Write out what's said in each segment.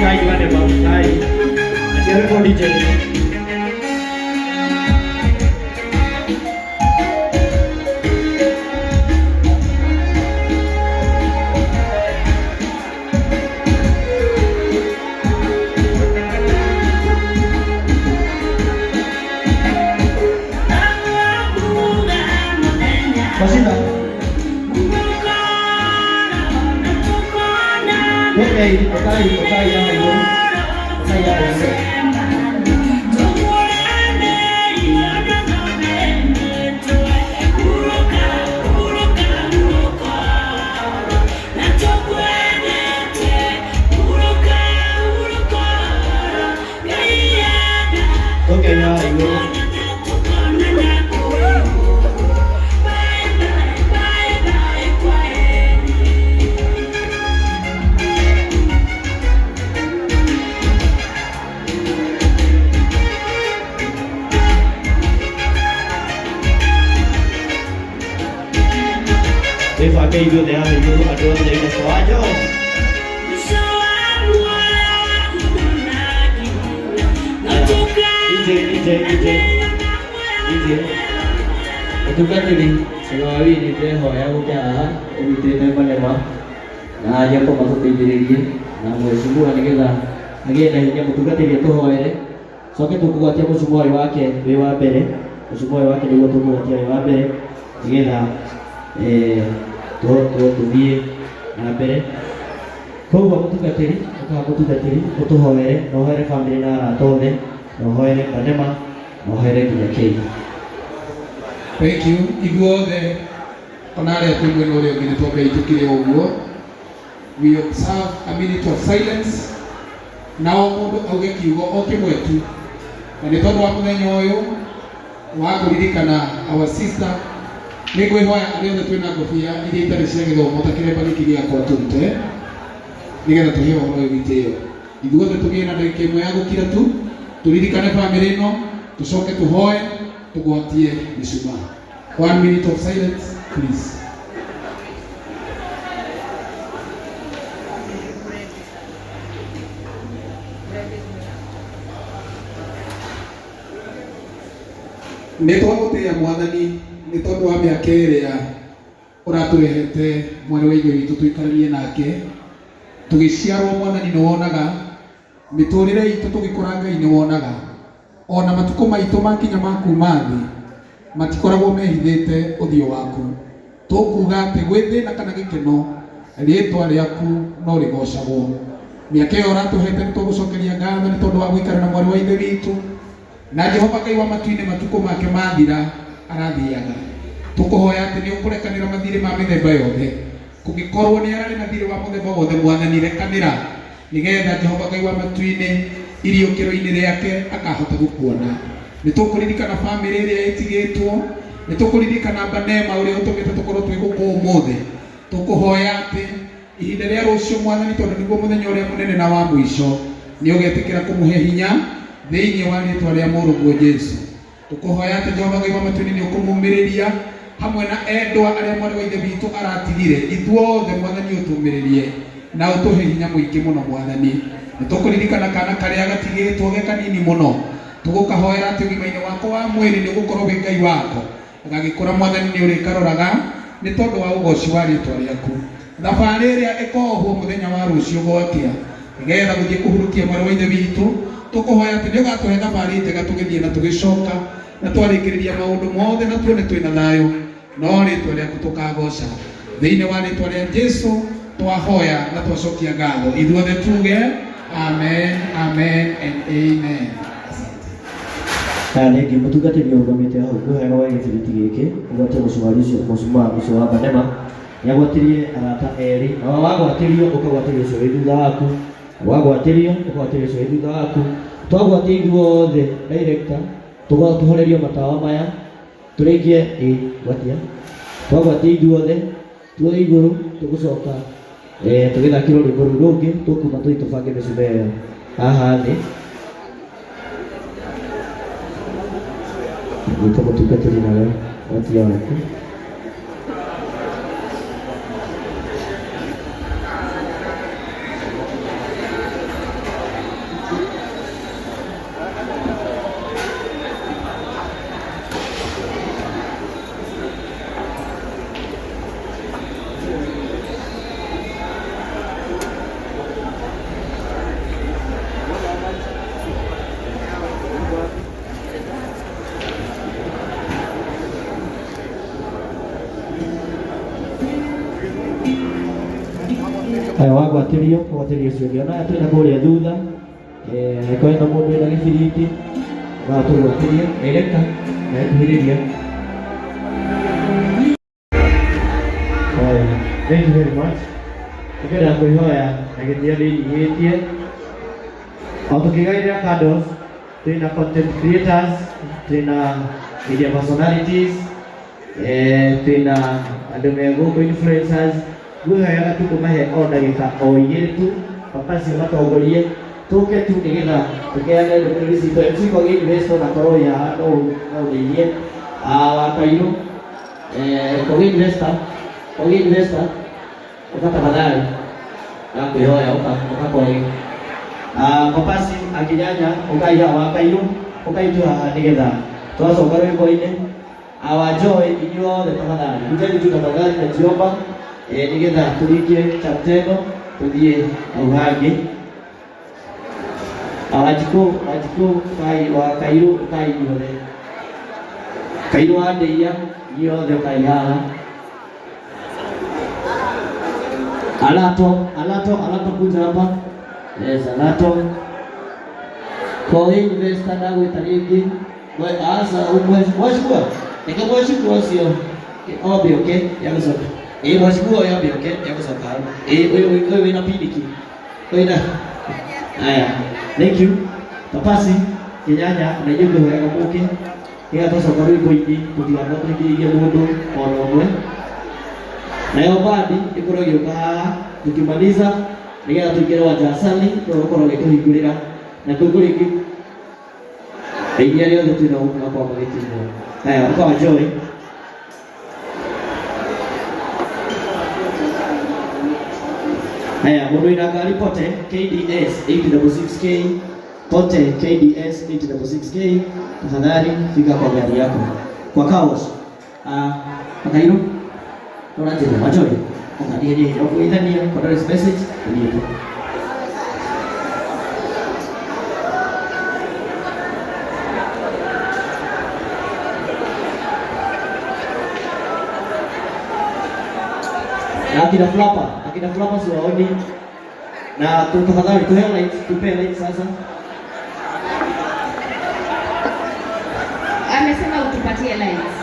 Cai Banema, cai. Atia rwĩmbo DJ. Masita. Okay, okay, okay, ya igũrũ. Okay, ya igũrũ. Okay, ya igũrũ. Twĩbange ithuothe haha igũrũ andũ othe ina twajo. DJ, DJ, DJ. DJ. Mũtungatĩri Cĩga wa Wini ndĩrehoya gũke haha ũnyitĩte Banema na Jacob matũteithĩrĩrie na mheshimiwa nĩgetha agĩe na hinya. Mũtungatĩri atũhoere coke tũkũgwatia mũcumarĩ wake wĩ wa mbere, mũcumarĩ wake nĩguo tũkũgwatia wĩ wa mbere nĩgetha tũthiĩ na mbere. Koguo mũtungatĩri ũkaga mũtungatĩri ũtũhoere na ũhoere bamĩrĩ na arata othe na ũhoere Banema na ũhoere nginya Kei. Thank you. Ithuothe ona arĩa twĩ mwena ũrĩa ũngĩ nĩ twambe tũkire ũguo. We observe a minute of silence na o mũndũ auge kiugo o kĩmwe tu, na nĩ tondũ wa mũthenya ũyũ wa kũririkana our sister, nĩ ngwĩhoya arĩa othe twĩna ngobia iria itarĩ cia gĩthomo ta kĩremba gĩkĩ gĩakwa tũrute nĩgetha tũhe ũhoro ũyũ gĩtĩo. Ithuothe tũgĩe na ndagĩka ĩmwe ya gũkira tu tũririkane bamĩrĩ ĩno, tũcoke tũhoe tũgwatie mĩcumaa. One minute of silence, please. Nĩ twagũtĩĩa Mwathani nĩ tondũ wa mĩaka ĩrĩa ũratũrehete mwarĩ wa ithe witũ tũikaranie nake tũgĩciarwo. Mwathani, nĩ wonaga mĩtũrĩre itũ tũgĩkũra. Ngai, nĩ wonaga ona matukũ maitũ makinya ma kuma thĩ, matikoragwo mehithĩte ũthiũ waku. Tũkuga atĩ gwĩ thĩna kana gĩkeno, rĩtwa rĩaku no rĩgocagwo. Mĩaka ĩyo ũratũhete, nĩ tũgũcokeria ngatho nĩ tondũ wa gũikara na mwarĩ wa ithe witũ. Na Jehova Ngai wa matu-inĩ, matukũ make mathira arathiaga, tũkũhoya atĩ nĩ ũkũrekanĩra mathirĩ ma mĩthemba yothe. Kũngĩkorwo nĩ ararĩ na thirĩ wa mũthemba wothe, Mwathani, rekanĩra nĩgetha Jehova Ngai wa matu-inĩ iriũkĩro-inĩ rĩake akahota gũkuona. Nĩ tũkũririkana bamĩrĩ ĩrĩa ĩtigĩtwo, nĩ tũkũririkana Banema ũrĩa ũtũmĩte tũkorwo twĩ gũkũ ũmũthĩ. Tũkũhoya atĩ ihinda rĩa rũciũ, Mwathani, tondũ nĩguo mũthenya ũrĩa mũnene na wa mũico, nĩ ũgetĩkĩra kũmũhe hinya thĩinĩ wa rĩtwa rĩa mũrũguo Jesu. Tũkũhoya atĩ Jehova Ngai wa matu-inĩ nĩ ũkũmũmĩrĩria hamwe na endwa arĩa mwarĩ wa ithe witũ aratigire. Ithuothe, Mwathani, ũtũmĩrĩrie na ũtũhe hinya mũingĩ mũno. Mwathani, nĩ tũkũririkana kana karĩa gatigĩtwo ge kanini mũno. Tũgũkahoera atĩ ũgima-inĩ wako wa mwĩrĩ nĩ ũgũkorwo wĩ Ngai wako gagĩkũra. Mwathani, nĩ ũrĩkaroraga nĩ tondũ wa ũgoci wa rĩtwa rĩaku. Thabarĩ ĩrĩa ĩkohwo mũthenya wa rũciũ gwakĩa nĩgetha gũthiĩ kũhurukia mwarĩ wa ithe witũ, tũkũhoya atĩ nĩ ũgatũhe thabarĩ njega tũgĩthiĩ na tũgĩcoka, na twarĩkĩrĩria maũndũ mothe na tuone twĩna thayũ, no rĩtwa rĩaku tũkagoca. Thĩinĩ wa rĩtwa rĩa Jesu twahoya na twacokia ngatho. Ithuothe tuge amen, amen and amen. Asante. Aya rĩngĩ mũtungatĩri ũrũgamĩte hau, ngwĩhoya woe gĩbiriti gĩkĩ ũgwatie mũcumarĩ ũcio, mũcumaa ũcio wa Banema nĩ agwatirie arata erĩ, na wagwatĩrio ũkagwatĩrio ũcio wĩ thutha waku, wagwatĩrio ũkagwatĩrio ũcio wĩ thutha waku. Twagwatia ithuothe, director, tũhorerio matawa maya tũrĩkie. Ĩ gwatia, twagwatia ithuothe tuoe igũrũ, tũgũcoka tũgĩthakĩrwo rwĩmbo rũu rũngĩ, tũkuma tũthiĩ tũbange mĩcumaa ĩyo haha thĩ. Nyita mũtungatĩri nawe watia waku. Aya wagwatĩrio ũgwatĩrio ũcio ũngĩ ona aya twĩna kũrĩa thutha angĩkorwo hena mũndũ wĩna gĩbiriti no atũgwatĩrie director na ekuhĩrĩria. Haya, thank you very much. Ngĩenda kwĩhoya na gĩtĩo ndĩnyihĩtie o tũkĩgaĩrĩra candles. Twĩna content creators, twĩna media personalities, twĩna andũ me gũkũ influencers. Ngwĩhoyaga tu kũmahe o ndagĩka o igĩrĩ tu papacio matongorie tũke tu nĩgetha tũkeane ndũmĩrĩri citũ. MC Kogi Investor na korwo wĩ haha no ũndeithie. Wa Kairũ, Kogi Investor, Kogi Investor, ũka tafadhali, ndakwĩhoya ũka, ũka Kogi. Papasi akĩnyanya ũkai haha, wa Kairũ ũkai tu haha nĩgetha twacoka rwĩmbo-inĩ. Awa Joy, inyuothe tafadhali kujeni tu tafadhali na jiomba nĩgetha tũrĩkie chapter ĩno tũthiĩ hau hangĩ. Wanjikũ, Wanjikũ ũkai, wa Kairũ ũkai inyuothe, Kairũ wa Ndeiya inyuothe ũkai haha. Alato, Alato, Alato kuja hapa. Yes, Alato. Kogi Investor ndagwĩta rĩngĩ. Aca, mweshikua. Reke mweshikua ũcio ombe ũke ya gũcoka. Ĩĩ mweshikua ũyũ ombe ũke ya gũcoka hau. Ĩĩ ũyũ ũyũ wĩna piniki. Wĩna. Aya, thank you. Papasi, Kĩnyanya, na inyuĩ ngwĩhoyaga mũke. Nĩgetha twacoka rwĩmbo-inĩ tũtigakorwo tũhingĩrĩirie mũndũ ona ũmwe. Nayo bandi ĩkorwo ĩgĩũka haha tukimaliza nĩgetha tũingĩre wanja Asali nĩwe ũgũkorwo agĩtũhingũrĩra na tũkũrĩki aini arĩa othe twĩna gũkũ makorwo magĩtũigua. Haya, ũka wa Joy. Haya, mũndũ wĩna ngari pote KDS 866K pote KDS 866K, tafadhali fika kwa gari yako kwa car wash. Akairu ũranjĩra Wajoi ũkaniĩ niĩ ũkũgeithania condolence message ũthiĩ tu. Na akina Flapa, akina Flapa siwaoni. Na tafadhali tupe light, tupe light sasa. Amesema utupatie lights.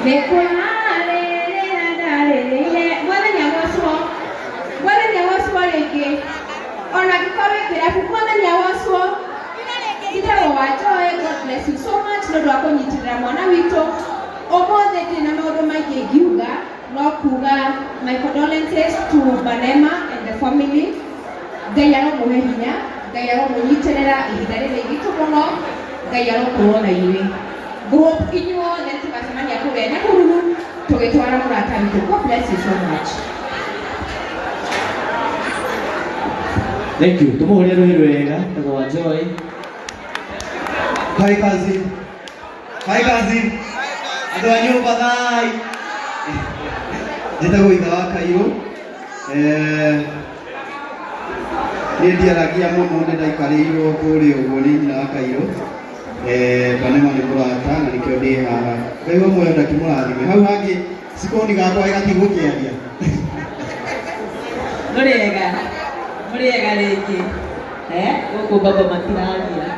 Nĩkwarĩrĩra ndarĩrĩire mwathani agocwo, mwathani agocwo rĩngĩ, ona angĩkorwo wĩ kĩrabu, mwathani agocwo. Njĩtagwo Wanjoe, God bless you so much nĩ ũndũ wa kũnyitĩrĩra mwana witũ ũmũthĩ. Ndirĩ na maũndũ maingĩ ingiuga no kuga my condolences to Banema and the family. Ngai aromũhe hinya, Ngai aromũnyitĩrĩra ihinda rĩrĩ iritũ mũno, Ngai arokorwo na inyuĩ. Ngũhope inyuothe tũgacemania kũrĩa Nyahururu tũgĩtwara mũrata witũ. God bless you so much. Thank you. Tumuhũrĩre rũhĩ rwega tagwo wa Joy. Hi cousin. Hi cousin. Andũ a nyũmba thai. Njĩtagwo ithe wa Kairũ. Niĩ ndiaragia mũno, nĩ ndaikarĩirwo kũrĩa ũguo nĩ nyina wa Kairũ. Banema nĩ mũrata na nĩkĩo ndĩ haha. Ngai wa muoyo ndakĩmũrathime. Hau hangĩ cikoni gakwa gatigũkĩaria. Mũrĩega, mũrĩega rĩngĩ. Gũkũ baba matiraria.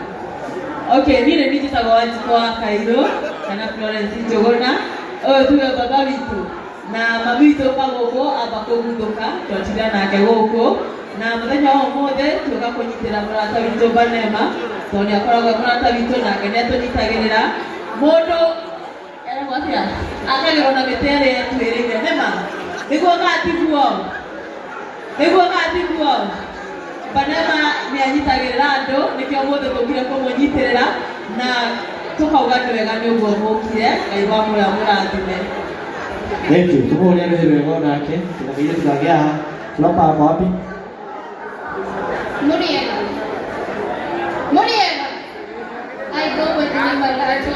Okay, niĩ nĩ njĩtagwo Wanjikũ wa Kairũ kana Florence Njũgũna. Ũyũ tuge baba witũ na mami witũ ũka gũkũ amba kũguthũka twatinda nake gũkũ na mũthenya wa ũmũthĩ tuoka kũnyitĩra mũrata witũ Banema tondũ nĩ akoragwo e mũrata witũ nake nĩ atũnyitagĩrĩra mũndũ eragwo atĩa akagĩrwo na mĩtĩ ĩrĩa ĩtuĩrĩire nĩma nĩguo kana tiguo, nĩguo kana tiguo. Banema nĩ anyitagĩrĩra andũ nĩkĩo ũmũthĩ tũkire kũmũnyitĩrĩra na tũkauga nĩ wega nĩ ũguo mũkire. Ngai wa muoyo amũrathime. Thank you. Tumuhũrĩre rũhĩ rwega onake tũkamĩire tũkagĩa haha. Flapa ako wapi? Muriela. Muriela. I go by the name Alato.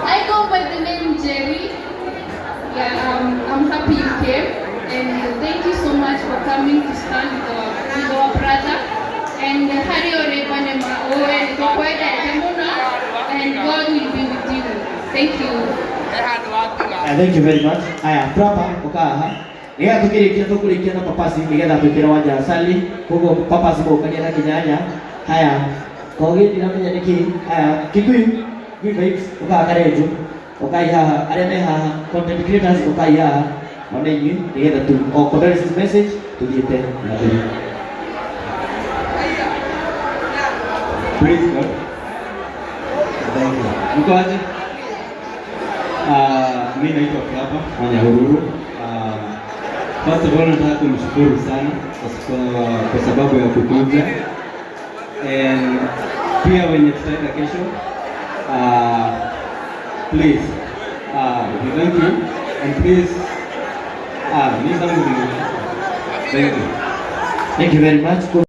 I go by the name Jerry. Yeah, I'm happy you came. And thank you so much for coming to stand with our brother. And Hari Ore Banema Owe Tokweda and God will be with you. Thank you. Thank you very much. Aya, Flapa uka haha. Nigetha tukirikia tukurikia na papasi nigetha twikire wanja asali koguo papasi maukania na kinyanya haya kogi ndiramenya niki haya Kikuyu Good Vibes ukaga karenju ukai haha aria me haha content creators ukai haha ona inyuĩ nigetha tu o condolence message tuthiĩte na mbere. Praise God. Thank you. Mko aje? Mi naitwa Klapa Wanyahururu. First of all nataka kumshukuru sana kwa sababu ya kukuja and pia wenye tutaenda kesho, please, we thank you and please, mi zangu ni thank you. Thank you very much.